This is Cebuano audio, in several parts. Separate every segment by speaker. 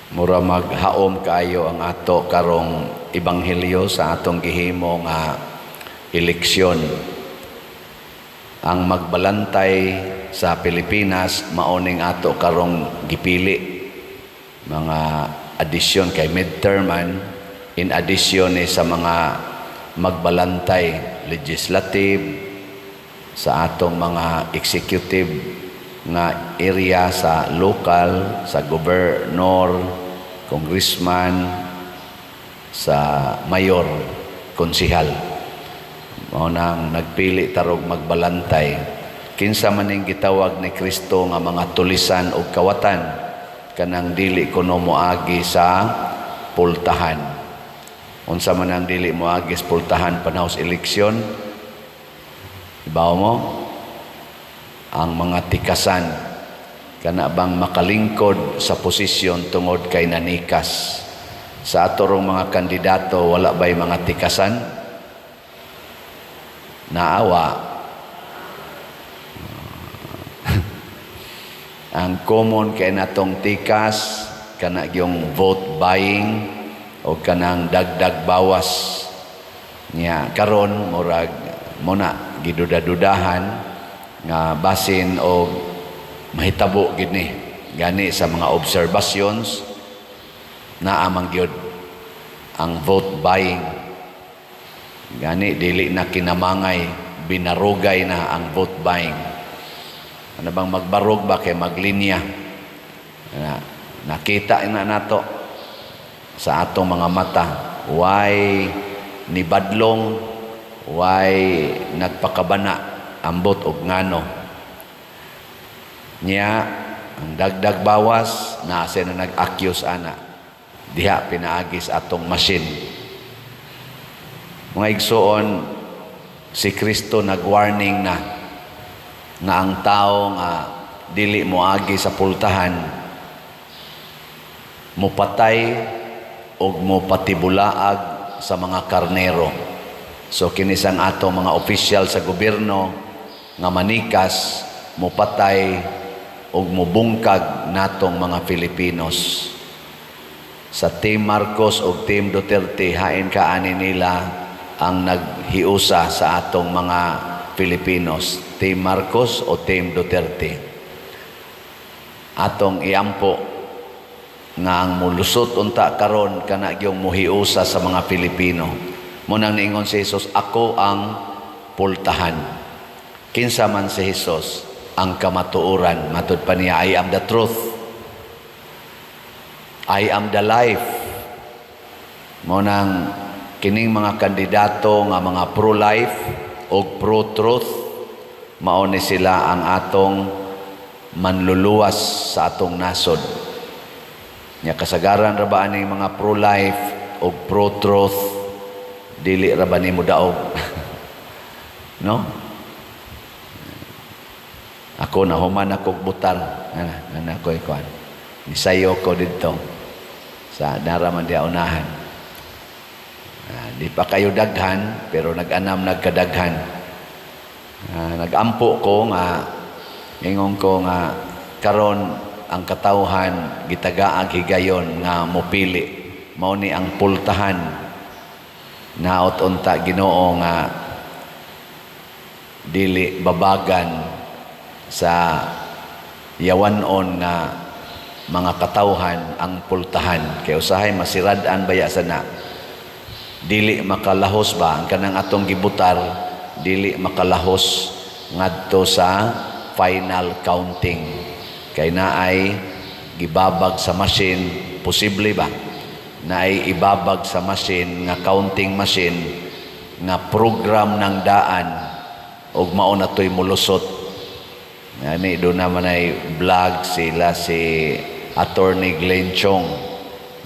Speaker 1: Mura maghaom kaayo ang ato karong ebanghelyo sa atong gihimo nga eleksyon. Ang magbalantay sa Pilipinas mao ning ato karong gipili. Mga addition kay midterm man, in addition ni sa mga magbalantay legislative, sa atong mga executive nga area sa local, sa governor, congressman, sa mayor, konsihal. Mao nang nagpili tarog magbalantay. Kinsa man ning gitawag ni Kristo nga mga tulisan og kawatan, kanang dili kuno moagi sa pultahan. Unsa man ang dili moagi sa pultahan panahon sa eleksyon? Ibaw mo? Ang mga tikasan, kana bang makalingkod sa posisyon tungod kay nanikas. Sa ato rong mga kandidato, wala ba'y mga tikasan? Naawa. Ang common kay natong tikas, kana yung vote buying o kanang dagdag bawas niya. Karon murag muna giduda-dudahan nga basin og mahitabo gid ni gani. Sa mga observations, naa man gyud ang vote buying. Gani dili na kinamangay, binarugay na ang vote buying. Ano bang magbarog ba kay maglinya na, nakita na nato sa atong mga mata. Why nibadlong, why nagpakabana, ambot og ngano niya. Ang dagdag bawas na na nag-accuse ana diha pinaagi sa atong machine. Mga igsoon, si Kristo nag-warning na nga ang tao nga dili moagi sa pultahan, mupatay og mopatibulaag sa mga karnero. So kinisang ato mga opisyal sa gobyerno nga manikas, mupatay og mubungkag natong mga Filipinos. Sa Team Marcos og Team Duterte, hain ka ani nila ang naghiusa sa atong mga Filipinos, Team Marcos o Team Duterte? Atong iampo nga ang mulusot unta karon, kana gyung muhiusa sa mga Pilipino. Mao nang niingon si Jesus, "Ako ang pultahan." Kinsa man si Jesus? Ang kamatuoran. Matud pa niya, "I am the truth. I am the life." Mao nang kining mga kandidato nga mga pro-life o pro-truth, mao ni sila ang atong manluluwas sa atong nasod. Nya kasagaran ra ba aning mga pro-life o pro-truth, dili ra ba nimo daog? No? Ako, nahuman ako butar. Ana, ana ko ikuan. Nisayo ko didto sa nara man diha unahan. Ah, di pa kayo daghan pero nag-anam nagkadaghan. Ah, nag-ampo ko nga ingon ko nga karon ang katawhan gitagaag higayon nga mopili. Mao ni ang pultahan. Naot unta Ginoo nga dili babagan sa yawanon nga mga katawhan ang pultahan, kay usahay masirad-an baya sana, dili makalahos ba ang kanang atong gibutar, dili makalahos ngadto sa final counting kay naay gibabag sa machine. Posible ba naay ibabag sa machine nga counting machine nga program ng daan ug mao na to'y mulusot? Ani do naman ay vlog sila, si Attorney Glenn Chong,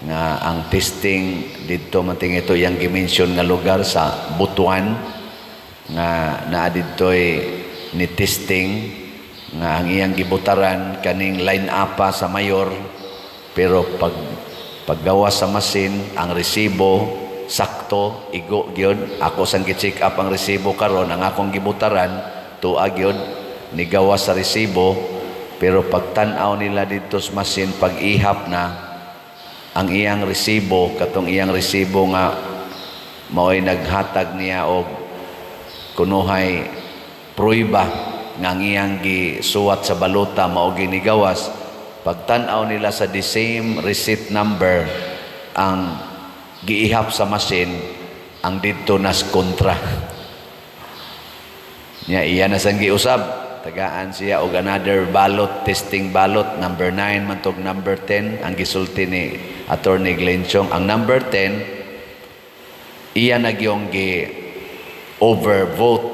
Speaker 1: nga ang testing didto man ito iyang gi-mention nga lugar sa Butuan nga naa didtoy ni testing nga ang iyang gibutaran kaning line up sa mayor, pero pag paggawas sa machine, ang resibo sakto, igo gyud. Ako sang gi-check up ang resibo karon, ang akong gibutaran tuwa gyud nigawas sa resibo, pero pagtan-aw nila didto sa machine, pag ihap na. Ang iyang resibo, katong iyang resibo nga mao'y naghatag niya og kunuhay pruiba nga ang iyang gisuwat sa balota mao ginigawas, pagtan-aw nila sa the same receipt number ang giihap sa machine, ang didto nas kontra niya. Iya na sang giusab, tagaan siya og another ballot, testing ballot, number 9 man tog number 10 ang gisulti ni Attorney Glenn Chong. Ang number 10, iya na gyung gi overvote,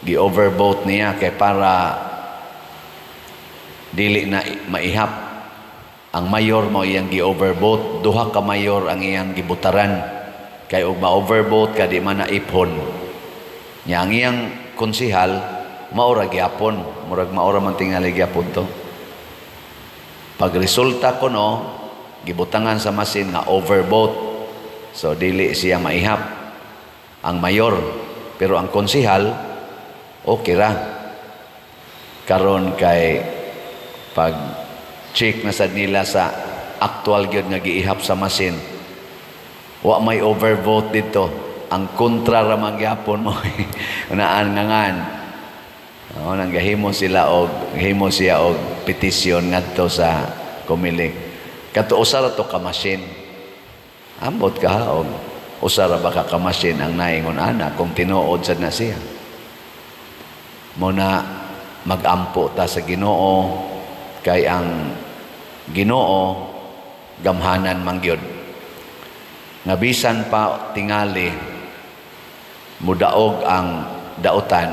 Speaker 1: gi overvote niya kay para dili na maihap. Ang mayor mo iyang gi overvote, duha ka mayor ang iyang gibutaran kay og ma-overvote ka, di man na iphon niya. Ang iyang konsihal maura gyapon, murag maura man tingali gyapon to. Pag resulta kuno, gibutangan sa masin nga overvote, so dili siya maihap ang mayor, pero ang konsihal okay ra. Karon kay pag check na sad nila sa actual gyud nga giihap sa masin, wa may overvote dito, ang kontra ra man gyapon mo naan ngangan. Oh, nang gahimo sila og gahimo siya og petisyon ngadto sa Comelec. Kato usa ra to ka machine. Ambot ka og usa ra ba ka machine ang naingon ana kung tinuod sad na siya. Muna magampo ta sa Ginoo kay ang Ginoo gamhanan man gyud. Nga bisan pa tingali mudaog ang dautan,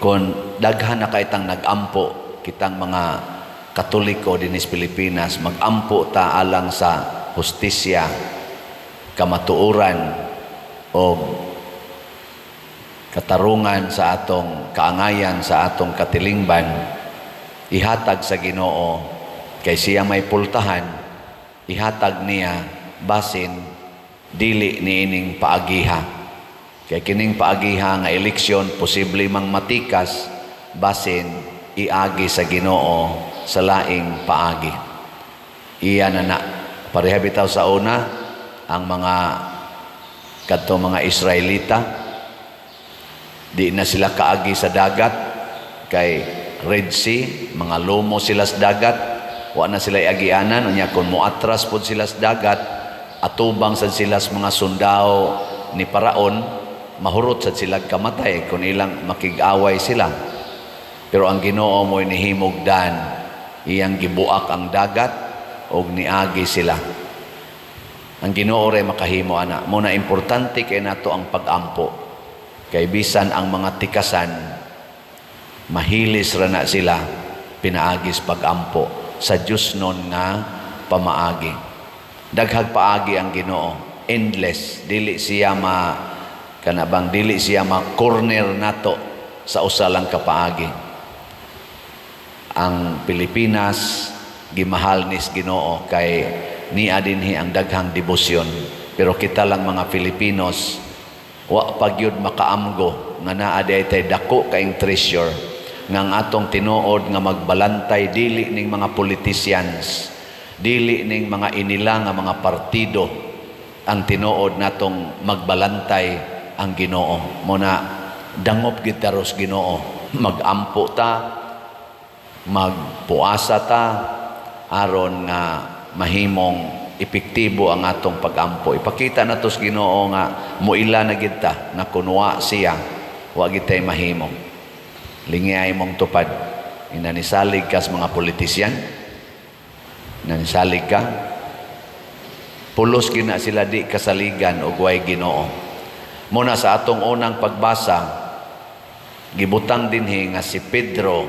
Speaker 1: kung daghan na kay tang nagampo, kitang mga Katoliko dinis Pilipinas, magampo ta alang sa hustisya, kamatuoran o katarungan sa atong kaangayan, sa atong katilingban, ihatag sa Ginoo kay siya may pultahan. Ihatag niya basin dili niining paagiha, kay kining paagiha nga eleksyon posible mang matikas, basin iagi sa Ginoo sa laing paagi. Iya na na pareha bitaw sa una, ang mga kadto mga Israelita, di na sila kaagi sa dagat kay Red Sea, mga lomo sila sa dagat, wa na sila iagianan. Unya kung moatras pod sila sa dagat, atubang sad sila sa mga sundao ni Paraon, mahurot sad sila kamatay kung ilang makig-away sila. Pero ang Ginoo mo'y nihimog dan, iyang gibuak ang dagat og niagi sila. Ang Ginoo ray makahimo ana. Muna importante kay nato ang pag-ampo kay bisan ang mga tikasan, mahilis ra na sila pinaagis pag-ampo sa Dios nun nga pamaagi. Daghag paagi ang Ginoo, endless. Dili siya ma kana bang dili siya ma corner nato sa usa lang ka paagi. Ang Pilipinas gimahal nis Ginoo kay niya dinhi ang daghang debosyon, pero kita lang mga Filipinos wa pa gyud makaamgo nga naa diay tay dako kaing treasure nga ang atong tinuod nga magbalantay dili ning mga politicians, dili ning mga inila nga mga partido. Ang tinuod natong magbalantay ang Ginoo. Muna dangop gid ta ros Ginoo, magampo ta, magpuasa ta aron nga mahimong epektibo ang atong pagampo. Ipakita nato sa Ginoo nga muila na gid ta nga kunwa siya wa gid tay mahimo. Lingiay mong tupad. Inanisalig ka sa mga politisyan. Nanisalig ka. Pulos gina sila di kasaligan og way Ginoo. Muna sa atong unang pagbasa, gibutang dinhi nga si Pedro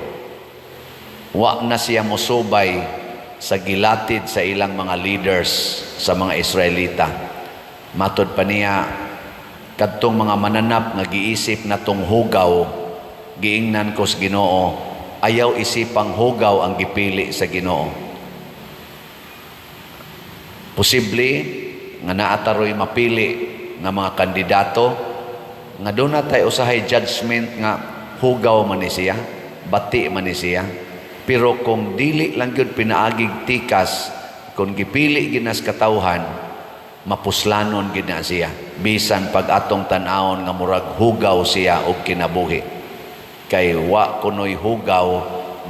Speaker 1: wa na siya mosubay sa gilatid sa ilang mga leaders sa mga Israelita. Matod pa niya, kadtong mga mananap nga giisip natong hugaw, giingnan ko sa Ginoo, ayaw isipang hugaw ang gipili sa Ginoo. Posible nga naataroy mapili nga mga kandidato nga doon na tayo usahay judgment nga hugaw man ni siya, bati man ni siya. Pero kung dili lang gyud pinaagig tikas, Kung gipili gyud na sa katawhan, mapuslanon gyud na siya. Bisan pag atong tan-awon nga murag hugaw siya og kinabuhi. Kay wa kunoy hugaw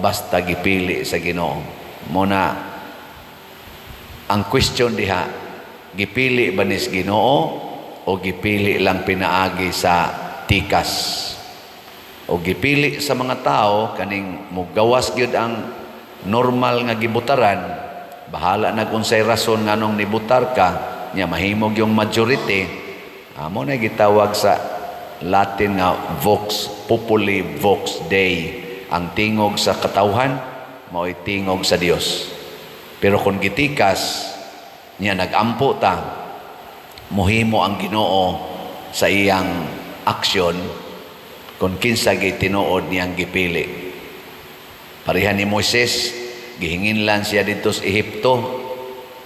Speaker 1: basta gipili sa Ginoo. Muna ang question diha, gipili ba nis Ginoo o gipili lang pinaagi sa tikas? O gipili sa mga tao kaning mugawas gyud ang normal nga gibutaran, bahala na kung unsay rason nganong nibutar ka, nya mahimog yung majority. Amo na gitawag sa Latin nga vox populi vox Dei. Ang tingog sa katawhan mao'y tingog sa Dios. Pero kung gitikas niya, nagampo ta, muhimo ang Ginoo sa iyang aksyon kung kinsa gitinuod niyang gipili. Pareha ni Moises, gihinginlan siya dito sa Ehipto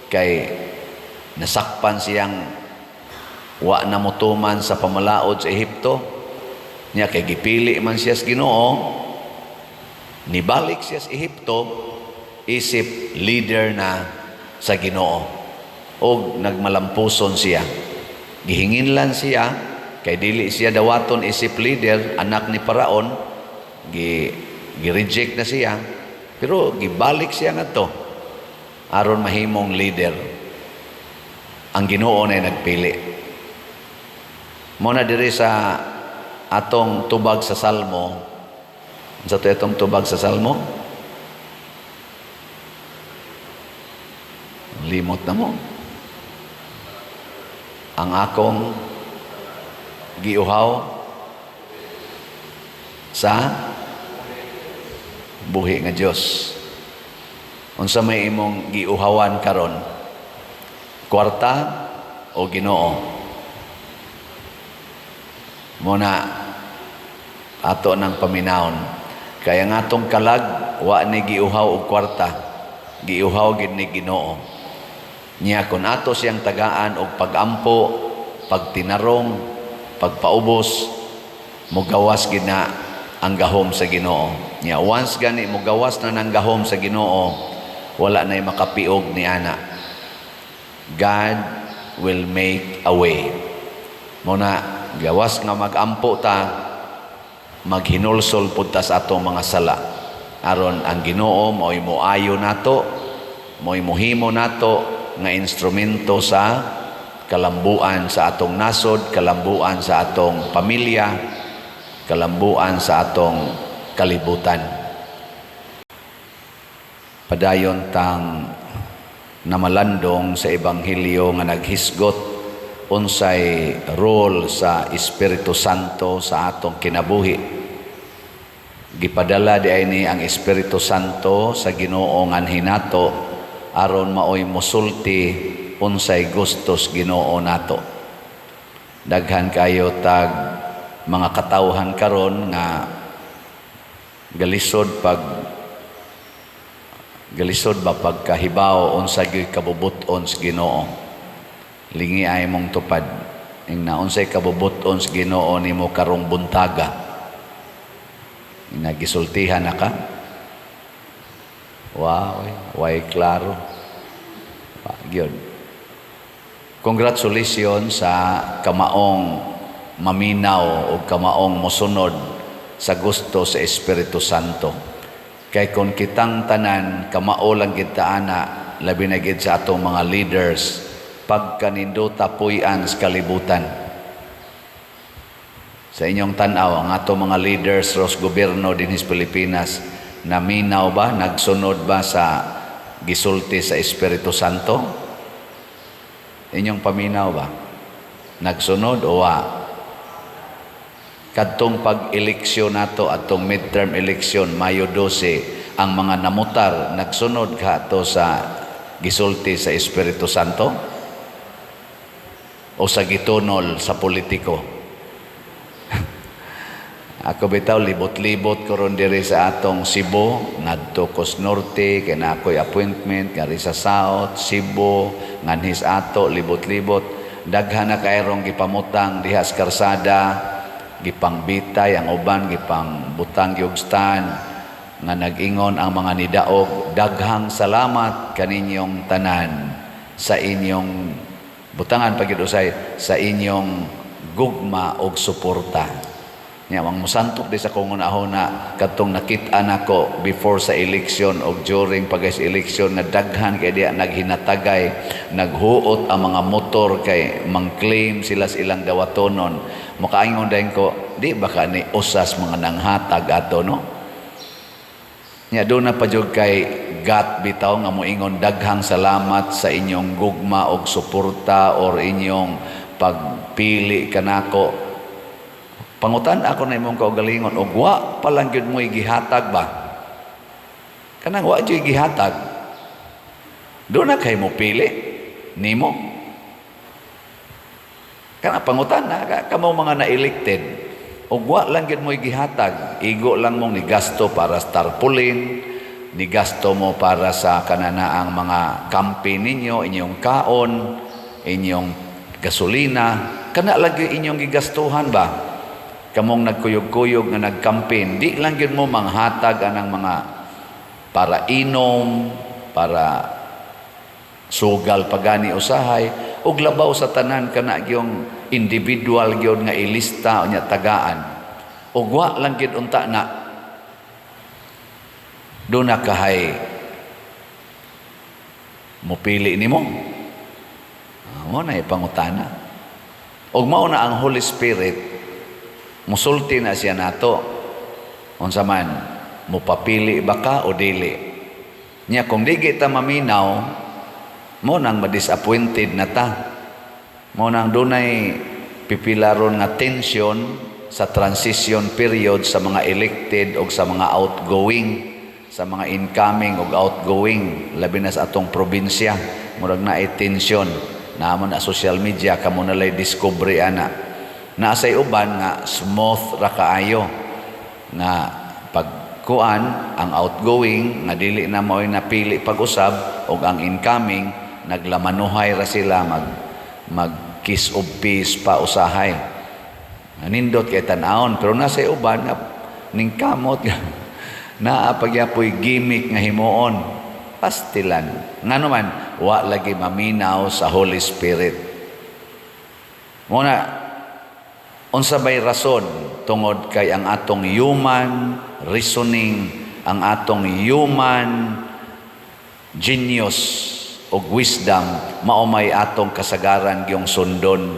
Speaker 1: kay nasakpan siyang wa na motuman sa pamalaod sa Ehipto. Nya kay gipili man siya sa Ginoo, nibalik siya sa Ehipto isip leader na sa Ginoo. Og nagmalampuson siya. Gihinginlan siya kay dili siya dawaton isip leader, anak ni Paraon, gi reject na siya. Pero gibalik siya ngadto aron mahimong leader. Ang Ginoo na nagpili. Mo na diri sa atong tubag sa Salmo. Unsa to atong tubag sa Salmo? Limot na mo. Ang akong giuhaw sa buhi nga Dios. Unsa may imong giuhawan karon? Kwarta o Ginoo? Muna ato ng paminawon. Kaya nga atong kalag wa ni giuhaw og kwarta, giuhaw gid ni Ginoo. Nya kun ato siyang tagaan og pagampo, pagtinarong, pagpaubos, mugawas gid na ang gahom sa Ginoo. Nya once gani mugawas na ng gahom sa Ginoo, wala nay makapiog ni ana. God will make a way. Muna gawas nga magampo ta, maghinulsol pud ta sa atong mga sala. Aron ang Ginoo mao'y moayo nato, mao'y mohimo nato nga instrumento sa kalambuan sa atong nasod, kalambuan sa atong pamilya, kalambuan sa atong kalibutan. Padayon tang namalandong sa ebanghelyo nga naghisgot unsay role sa Espiritu Santo sa atong kinabuhi. Gipadala di ay ni ang Espiritu Santo sa Ginoo nganhi nato aron maoy mosulti unsay gustos Ginoo nato. Daghan kayo tag mga katawhan karon nga galisod ba pagkahibaw unsa gyud kabubut-on sa Ginoo. Lingi ay mong tupad. Ingna unsay kabubut-on sa Ginoo nimo karong buntaga? Ingna gisultihan na ka? Wow, way klaro. Wa gyud. Congratulations sa kamaong maminaw o kamaong mosunod sa gusto sa Espiritu Santo. Kay kung kitang tanan kamao lang gid ta ana, labi na gid sa atong mga leaders, pagkanindota puy-an sa kalibutan. Sa inyong tan-aw, ang atong mga leaders ros gobyerno dinhi sa Pilipinas, naminaw ba, nagsunod ba sa gisulti sa Espiritu Santo? Inyong paminaw ba? Nagsunod o wa? Kadtong pag-eleksyon nato, atong midterm election, Mayo 12, ang mga namutar, nagsunod ka to sa gisulti sa Espiritu Santo? O sa gitunol sa politiko? Ako bitaw libot-libot ko ron diri sa atong Cebu, ngadto kos Norte, kay na ako'y appointment, ngari sa South, Cebu, nganhis ato, libot-libot. Daghan na kayrong gipamutang diha sa karsada, gipangbitay ang uban, gipangbutang gyud stand. nga nag-ingon ang mga nidaog, "Daghang salamat kaninyong tanan sa inyong butangan pagid usay sa inyong gugma og suporta." Nya ang musantok di sa kong hunahuna kadtong nakit-an nako before sa election og during pag sa election nga daghan kay diya naghinatagay, naghuot ang mga motor kay mang-claim sila sa ilang dawatonon. Makaingon dayon ko, di ba ka ni usas mga nanghatag ato, no? Nya doon na pa jud kay gat bitaw nga moingon, "Daghang salamat sa inyong gugma og suporta or inyong pagpili kanako." Pangutan ako na imong kaugalingon, og wa pa lang gyud mo'y gihatag ba? Kanang wa gyud gihatag. Doon na kay mo pili nimo. Kana pangutan na kamo mga na-elected, og wa lang gyud mo'y gihatag, igo lang mong nigasto para sa tarpaulin, nigasto mo para sa kananaang mga campaign ninyo, inyong kaon, inyong gasolina, kana lang gyud inyong gigastuhan ba? Kamong nagkuyog-kuyog nga nagcampaign, di lang gyud mo manghatag anang mga para inom, para sugal pagani usahay, ug labaw sa tanan kana gyung individual gyud nga ilista unya tagaan. Ug wa lang gyud unta na doon na kahay mupili nimo. Ah, mo na ipangutana. Ug mao na ang Holy Spirit musulti na siya nato. Unsa man, mupapili ba ka o dili? Nya kung di kita maminaw, mo nang madisappointed na ta. Mo nang dunay pipilaron nga tension sa transition period sa mga elected o sa mga outgoing, sa mga incoming o outgoing, labi na sa atong probinsya, murag naay tension. Naa mo na social media, kamo na lay discovery ana. Naasay uban nga smooth ra kaayo nga pagkuan ang outgoing nga dili na mao'y napili pag-usab og ang incoming, naglamanuhay ra sila, mag mag kiss of peace pa usahay. Nindot kay tan-awon, pero nasa uban nga ning kamot naa pagyapoy gimmick nga himuon, pastilan. Ngano man, wa lagi maminaw sa Holy Spirit. Muna unsa bay rason? Tungod kay ang atong human reasoning, ang atong human genius og wisdom, mao may atong kasagaran gyung sundon.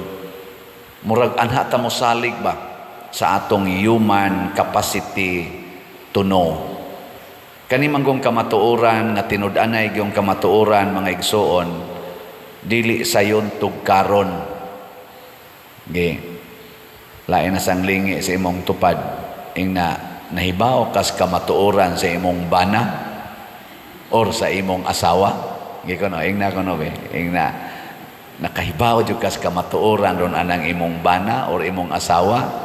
Speaker 1: Murag anha ta mosalig ba sa atong human capacity to know. Kani manggong kamatuoran nga tinud-anay gyung kamatuoran, mga igsuon, dili sayon tugkaron. Ge. Lain na sang lingi sa imong tupad, ingna nahibaw kas kamatuoran sa imong bana or sa imong asawa. Gi kono, ingna kono be, ingna nakahibaw jud kas kamatuoran ron anang imong bana or imong asawa.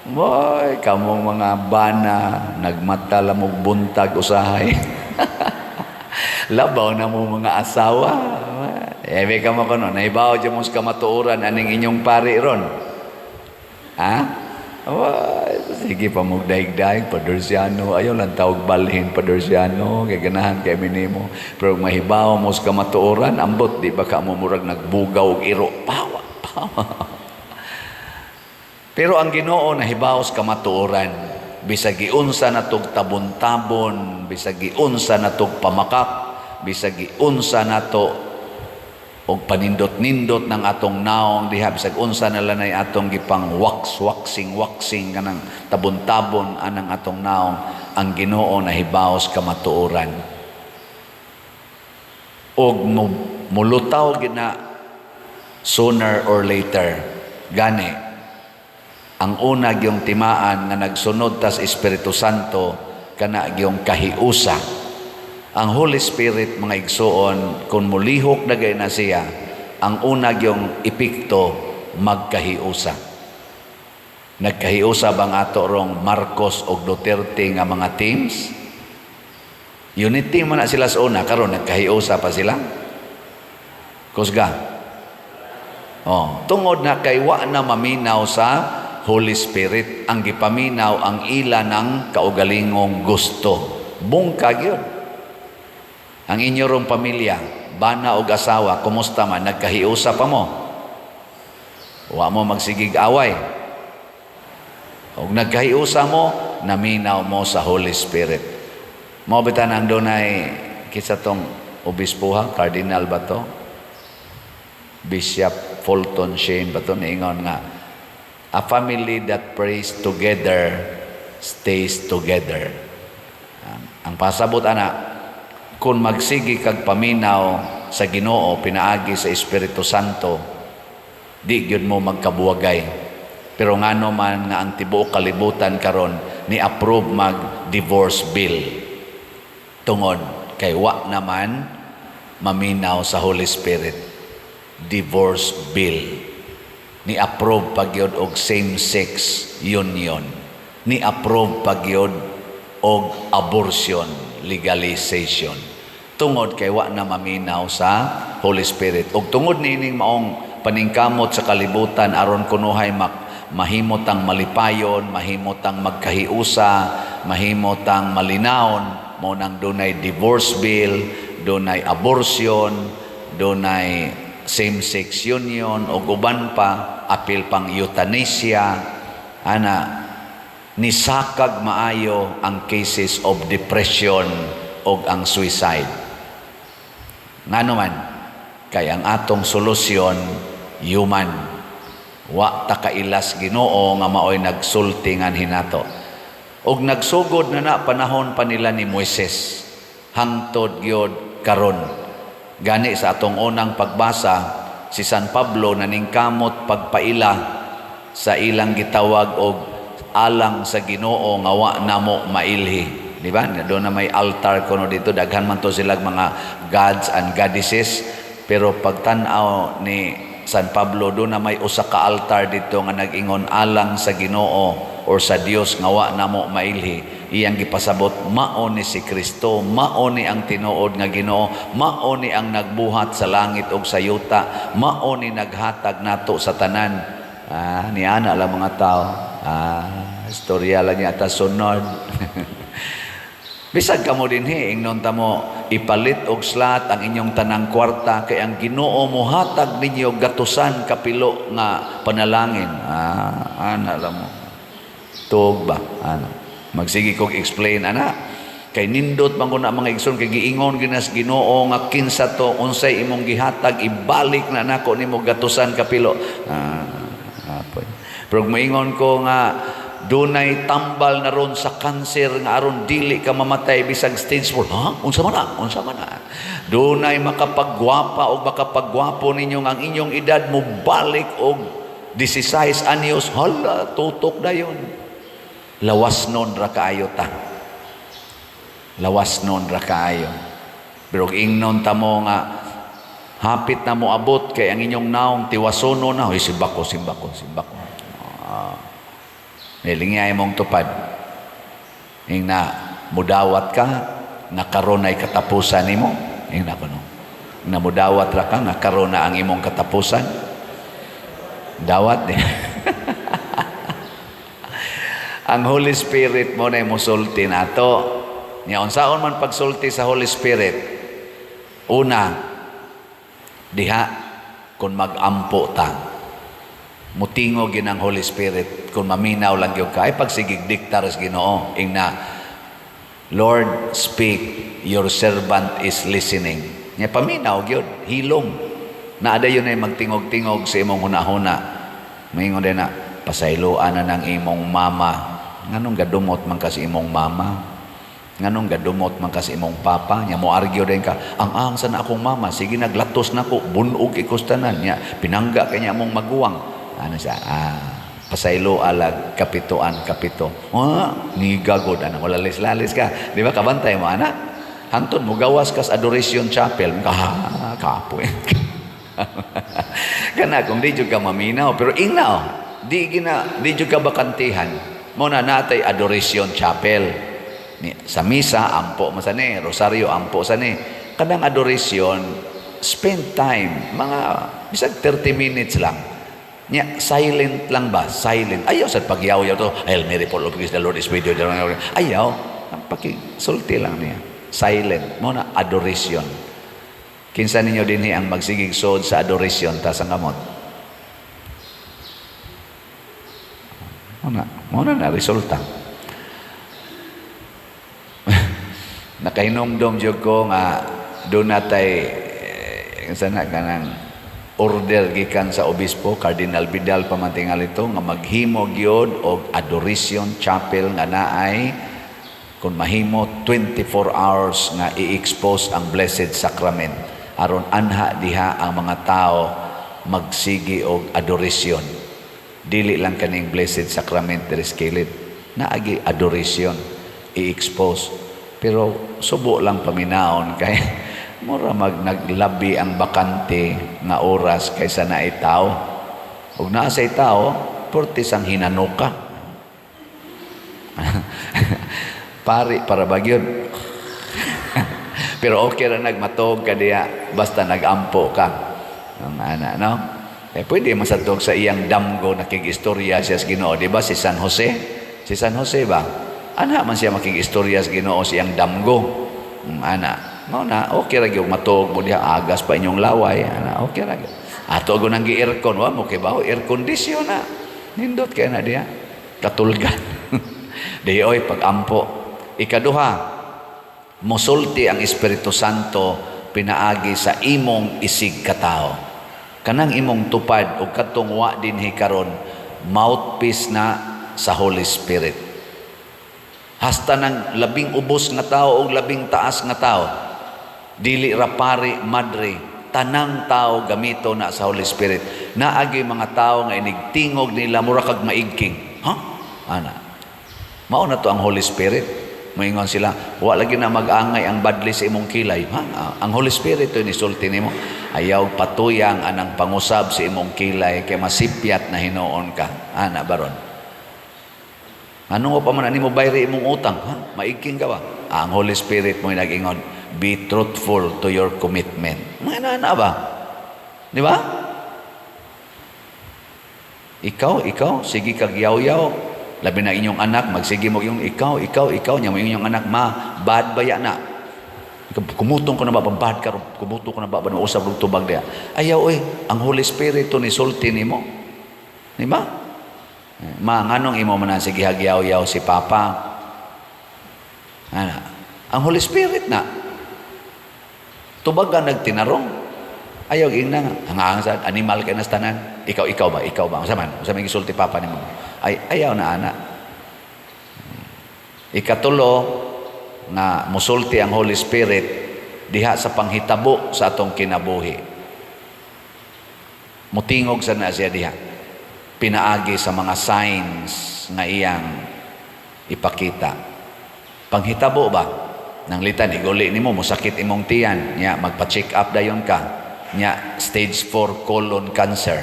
Speaker 1: Boy, kamong mga bana, nagmata lamog buntag usahay. Labaw na mo mga asawa. Eh, be kamo kono, nahibaw jud mo sa kamatuoran aning inyong pari ron. Ha? Ay, sige pa mugdaig-daig, Padersiano. Ayaw lang tawag balhin, Padersiano. Kay ganahan kay minimo. Pero mahibaw mo sa kamatuoran, ambot, di ba ka mo murag nagbugaw og iro? Pawa, pawa. Pero ang Ginoo nahibaw sa kamatuoran. Bisag giunsa na tog tabon-tabon, bisag giunsa na tog pamakak, bisag giunsa na to og panindot-nindot ng atong naong diha, bisag unsa na lanay atong gipang wax waxing waxing kanang tabon-tabon anang atong naong, ang Ginoo nahibaw sa kamatuoran og mulutaw gid na sooner or later. Gani ang una gyung timaan nga nagsunod tas Espiritu Santo, kana gyung kahiusa. Ang Holy Spirit, mga igsuon, kung mulihok na gay na siya, ang una gyung epekto, magkahiusa. Nagkahiusa bang ato rong Marcos og Duterte nga mga teams? Unity man na sila sa una, karon nagkahiusa pa sila. Kusga. Oh, tungod na kay wa na maminaw sa Holy Spirit, ang gipaminaw ang ila ng kaugalingong gusto. Bungkag gyud. Ang inyo rong pamilya, bana og asawa, kumusta man? Nagkahiusa pa mo? Wa mo magsigig away? Og nagkahiusa mo, naminaw mo sa Holy Spirit. Mao bitan ang dunay, kinsa tong obispo ha, cardinal ba to? Bishop Fulton Sheen ba to, niingon nga, "A family that prays together stays together." Ang pasabot ana, kung magsigi kag paminaw sa Ginoo pinaagi sa Espiritu Santo, di gyud mo magkabuwagay. Pero ngano man nga ang tibuok kalibutan karon ni approve mag divorce bill? Tungod kay wa naman maminaw sa Holy Spirit. Divorce bill. Ni approve pa gyud og same-sex union. Ni approve pa gyud og abortion legalization. Tungod kay wa na maminaw sa Holy Spirit. Og tungod niining maong paningkamot sa kalibutan aron kunuhay mahimo tang malipayon, mahimo tang magkahiusa, mahimo tang malinawon, mao nang dunay divorce bill, dunay abortion, dunay same-sex union o uban pa, apil pang euthanasia ana, nisakag maayo ang cases of depression o ang suicide. Ngano man? Kay ang atong solusyon human. Wa ta kailas Ginoo nga maoy nagsulti nganhi nato. Og nagsugod na na panahon pa nila ni Moises hangtod gyud karon. Gani sa atong unang pagbasa, si San Pablo naningkamot pagpaila sa ilang gitawag og alang sa Ginoo nga wa namo mailhi. Di ba? Doon na may altar kuno dito, daghan man to sila mga gods and goddesses, pero pagtan-aw ni San Pablo, doon na may usa ka altar dito nga nag-ingon alang sa Ginoo or sa Dios nga wa namo mailhi. Iyang gipasabot, mao ni si Kristo, mao ni ang tinuod nga Ginoo, mao ni ang nagbuhat sa langit ug sa yuta, mao ni naghatag nato sa tanan. Ah, niana lang mga tao. Ah, istorya lang niya ta sunod. Bisag kamo dinhi, ingnon ta mo, ipalit og slot ang inyong tanang kwarta kay ang Ginoo mohatag ninyo gatusan kapilo nga panalangin. Ah, ana lang mo. Tuog ba? Ana. Magsige kog explain ana. Kay nindot man ko na, mga igsoon, kay giingon ginas Ginoo nga kinsa to, unsay imong gihatag, ibalik na nako nimo gatusan kapilo. Ah, apoy. Pero moingon ko nga dunay tambal na ron sa kanser nga aron dili ka mamatay bisag stage 4. Ha? Unsa man na? Unsa man na? Dunay makapagwapa o makapagwapo ninyo ang inyong edad mo balik og 16 anyos. Hala, tutok na yun. Lawas nun ra kaayo ta. Lawas nun ra kaayo. Pero ingnon ta mo nga hapit na mo abot kay ang inyong naong tiwasono na, hoy, simbako, simbako, simbako. Ah. Nilingay mong tupad. Ing na mudawat ka, nga karon ay katapusan nimo. Ing na kuno. Na mudawat ra ka nga karon na ang imong katapusan. Dawat ni. Ang Holy Spirit mo na musulti nato. Nya unsaon man pagsulti sa Holy Spirit? Una, diha kung mag-ampo ta. Mutingog yun ang Holy Spirit kung maminaw lang gyud ka. Ay pagsigig diktar sa Ginoo. Ing na, "Lord, speak, your servant is listening." Nya paminaw gyud, hilom. Naa dayon ay magtingog-tingog sa imong hunahuna. Maingon din na, "Pasayloan na ng imong mama." Nganong gadumot man ka sa imong mama? Nganong gadumot man ka sa imong papa? Nya mo argue din ka, ang sa na akong mama, sige naglatos na ko, bunog ikustanan niya, pinangga kanya mong maguwang. Ano siya? Ah, pasaylo alag kapitoan kapito. Ah, nigagod ana, wala lalis ka. Di ba kabantay mo ana? Hangtod mo gawas kas adoration chapel, ka kapoy. Kana kung di jud ka maminaw, pero ingnaw, di gina di jud ka bakantihan. Mo na natay adoration chapel. Ni, sa misa ampo man sa ni, rosaryo ampo sa ni. Kanang adoration, spend time mga bisag 30 minutes lang. Nya, silent lang ba? Silent. Ayaw sa pagyaw-yaw to. "Hail Mary, full of grace, the Lord is with you." Ayaw. Paki sulti lang niya. Silent. Mao na adoration. Kinsa ninyo dinhi ang magsigig sod sa adoration? Taas ang kamot. Mao na resulta. Nakahinumdom jud ko nga doon natay sana kanang order gikan sa obispo Cardinal Vidal pa man tingali ito nga maghimo gyud og adoration chapel nga naay kung mahimo 24 hours nga i-expose ang Blessed Sacrament aron anha diha ang mga tao magsigi og adoration. Dili lang kaning Blessed Sacrament diri sa kilid, naagi adoration i-expose, pero subo lang paminaon kay mura mag naglabi ang bakante nga oras kaysa naay tao. Ug naa say tao, pertis ang hinanuka. Pari para ba gyud? Pero okay ra nagmatog ka diha basta nagampo ka. Ang ana, no? Eh, pwede man sa tog sa iyang damgo nakig-istorya siya sa Ginoo, di ba? Si San Jose. Si San Jose ba? Ana man siya makig-istorya sa Ginoo sa iyang damgo. Ana. Mao na okay ra gyud matog mo diha, agas pa inyong laway, ana okay ra gyud. Ato go nang gi-aircon, wa mo kay bawo air condition na. Nindot kay na diha. Katulgan. Di oy pag-ampo. Ikaduha, mosulti ang Espiritu Santo pinaagi sa imong isig katao. Kanang imong tupad o katong wa dinhi karon, mouthpiece na sa Holy Spirit. Hasta nang labing ubos nga tao o labing taas nga tao, dili ra pare, madre, tanang tao gamito na sa Holy Spirit. Naagi mga tao nga inigtingog nila mura kag maigking. Ha? Ana. Mao na to ang Holy Spirit. Moingon sila, wa lagi na mag-angay ang badli sa imong kilay. Ha? Ang Holy Spirit to nisulti nimo. Ayaw patuyang anang pangusab sa imong kilay kay masipyat na hinuon ka. Ana baron. Ano pa man ani mo bayri imong utang? Ha? Maigking ka ba? Ang Holy Spirit mo nag-ingon, be truthful to your commitment. Mga inana ba? Di ba? Ikaw, ikaw, sige kag yaw-yaw. Labi na inyong anak, magsige mo yung ikaw, ikaw, ikaw, nya mo inyong anak, ma, bad ba ya na? Kumutong ko na ba, bad ka, kumutong ko na ba, ba, usab og tubag diya. Ayaw, oy, ang Holy Spirit to ni sulti nimo. Di ba? Ma, nganong imo man ang sige hagyaw-yaw si Papa? Ana, ang Holy Spirit na. Tubag ka nagtinarong. Ayaw, ingna nga. Hangaang sa animal kay nastanan. Ikaw, ikaw ba? Ikaw ba? Unsa man? Unsa man gisulti Papa nimo? Ay, ayaw na, ana. Ikatulo, nga musulti ang Holy Spirit diha sa panghitabo sa atong kinabuhi. Mutingog sa na siya diha. Pinaagi sa mga signs nga iyang ipakita. Panghitabo ba? Nang litan, iguli nimo, musakit imong tiyan. Nya, magpa-check up dayon ka. Nya, stage 4 colon cancer.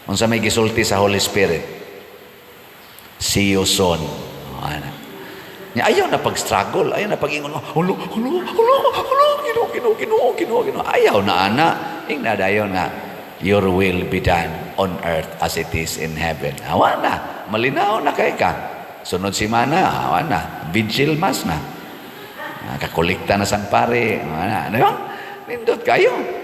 Speaker 1: Unsa may gisulti sa Holy Spirit? See you soon. Ana. Nya, ayaw na pag-struggle, ayaw na pag-ingon, hulo, hulo, hulo, hulo, Ginoo, Ginoo, Ginoo, Ginoo, Ginoo. Ayaw na, ana. Ingna dayon nga, your will be done on earth as it is in heaven. Awa na, malinaw na kay ka. Sunod simana, awa na, vigil mass na. Kakolekta na sang pare. Awa na, di ba? Nindot kayo.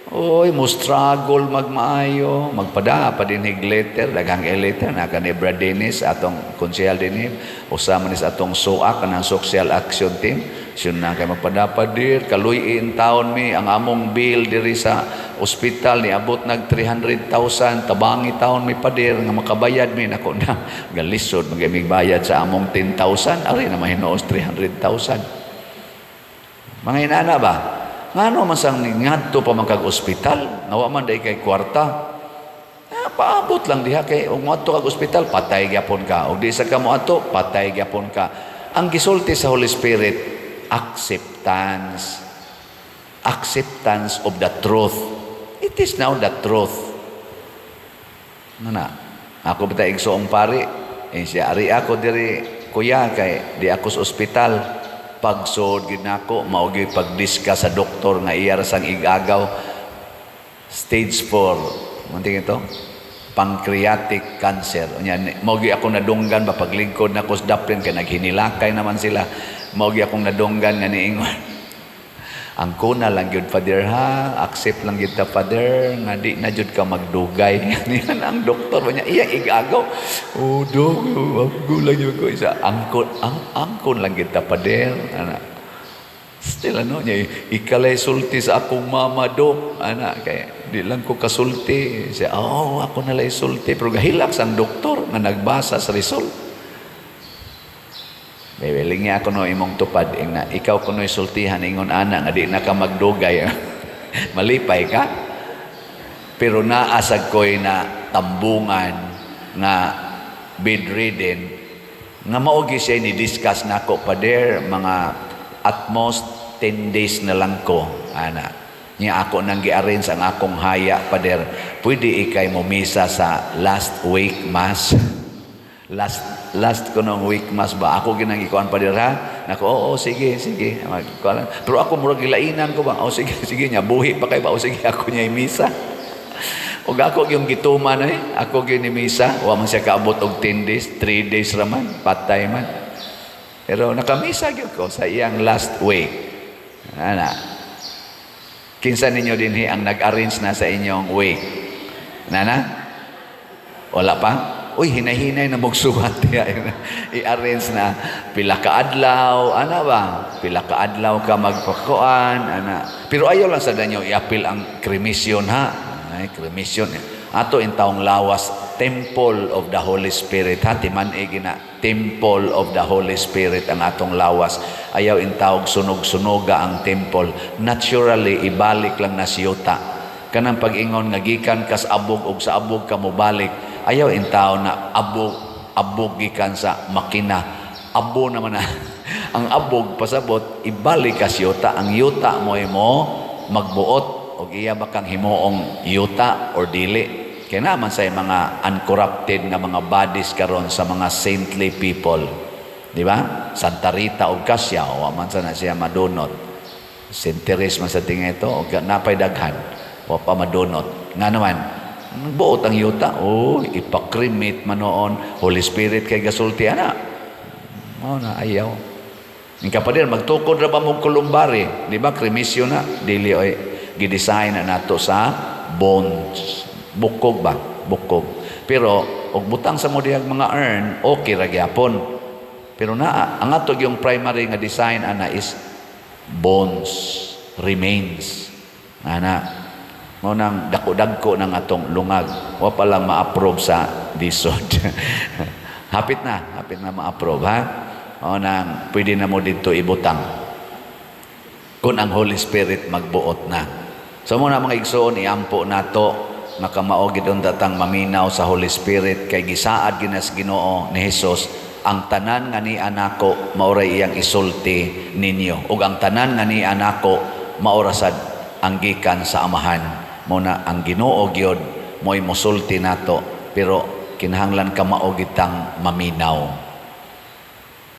Speaker 1: Oy, mo struggle magmaayo, magpada pa din hig letter, daghang letter na kani Brad Dennis atong konsehal dinhi, usa man is atong SOA kanang Social Action Team. Siyon na kay magpada pa dir, kaluy-in taon mi ang among bill diri sa ospital niabot nag 300,000, tabangi taon mi padir nga makabayad mi nako na. Galisod mag bayad sa among 10,000, ari na mahinuos 300,000. Mga inana ba? Ngano man sang ngadto pa man kag ospital, nga wa man day kay kwarta. Paabot lang diha kay ug moadto kag ospital, patay gyapon ka. Ug di sa ka moadto, patay gyapon ka. Ang gisulti sa Holy Spirit, acceptance. Acceptance of the truth. It is now the truth. Ano na? Ako ba igsoong pari? Eh, siya, ari ako diri, kuya, kay di ako sa ospital. Pagsod gid nako, mao gyud pagdiska sa doktor nga iya ra sang igagaw. Stage 4. Munting ito? Pancreatic cancer. Unya mao gyud ako nadunggan ba paglingkod nako sa daplin kay naghinilakay naman sila. Mao gyud akong nadunggan nga niingon. Ang kuna lang gyud, Father, ha, accept lang gyud ta, Father, nga di na jud ka magdugay. Niyan ang doktor ba niya, iya igagaw. Oh, dok, ako lang gyud ko isa. Angkon, ang angkon lang gyud ta, Father. Ana. Still ano niya, ikalay sulti sa akong mama, dok. Ana, kay di lang ko kasulti. Siya, oh, ako na lang sulti. Pero gahilak ang doktor nga nagbasa sa result. Bebeling niya ako no imong tupad ing na ikaw kuno sultihan ingon ana nga di na ka magdugay. Malipay ka. Pero naasag ko'y na tambungan nga bedridden nga mao gyud siya ni discuss nako, "Pader, mga at most 10 days na lang ko," ana niya. Ako nang gi-arrange ang akong haya, "Pader, pwede ikay mo misa sa last wake mass, last last ko nung wake mass ba ako ginang ikuan, pader, ha?" Nako, "Oo, sige, sige." Magkuan. Pero ako murag gilainan ko ba. "Oh, sige, sige." Niya, buhi pa kay ba. "Oh, sige, ako niya misa." Ug ako yung gituman eh. Ako gyud ni misa, wa man siya kaabot og 10 days, 3 days ra man, patay man. Pero nakamisa gyud ko sa iyang last wake. Ana. Kinsa ninyo dinhi ang nag-arrange na sa inyong wake? Nana? Wala pa? Uy, hinay-hinay na magsuwat diya. I-arrange na pila ka adlaw, ana ba? Pila ka adlaw ka magpakuan, ana. Pero ayaw lang sa danyo i-apil ang cremation ha. Ay, cremation. Ato in taong lawas, temple of the Holy Spirit ha, timan-i gina, temple of the Holy Spirit ang atong lawas. Ayaw in tawag sunog-sunoga ang temple. Naturally, ibalik lang na siyuta. Kanang pag-ingon nga gikan kas abog og sa abog ka mobalik, ayaw in tao na abog abog gikan sa makina. Abo naman na ang abog, pasabot ibalik ka siyuta. Ang yuta mo mo magbuot og iya ba kang himuong yuta or dili. Kaya naman sa mga uncorrupted nga mga bodies karon sa mga saintly people, di ba? Santa Rita og Cassia, wa man sa na siya madunot. Saint Therese man sa tinga ito, og napay daghan, wa pa madunot. Nga naman, buot ang yuta, oh, ipa-cremate man noon, Holy Spirit kay gasulti ana. Mao na ayaw. Ang kapader, magtukod ra ba mong columbary? Di ba? Cremation na. Dili oy, gidesign na nato sa bones. Bukog ba? Bukog. Pero, og butang sa mo dihag mga urn, okay ra gyapon. Pero na, ang ato yung primary nga design ana is bones, remains. Ana, mao nang dako-dagko ng atong lungag. Wa pa lang ma-approve sa DHSUD. Hapit na ma-approve ha. Mao nang pwede na mo dito ibutang. Kung ang Holy Spirit magbuot na. So mo na, mga igsoon, iampo nato nga kamao gid datang maminaw sa Holy Spirit kay gisaad ginas Ginoo ni Hesus, ang tanan nga ni anako maoray iyang isulti ninyo ug ang tanan nga ni anako maora sad ang gikan sa Amahan. Mo na ang Ginoo gyud mo'y mosulti nato, pero kinahanglan kamao gitang maminaw.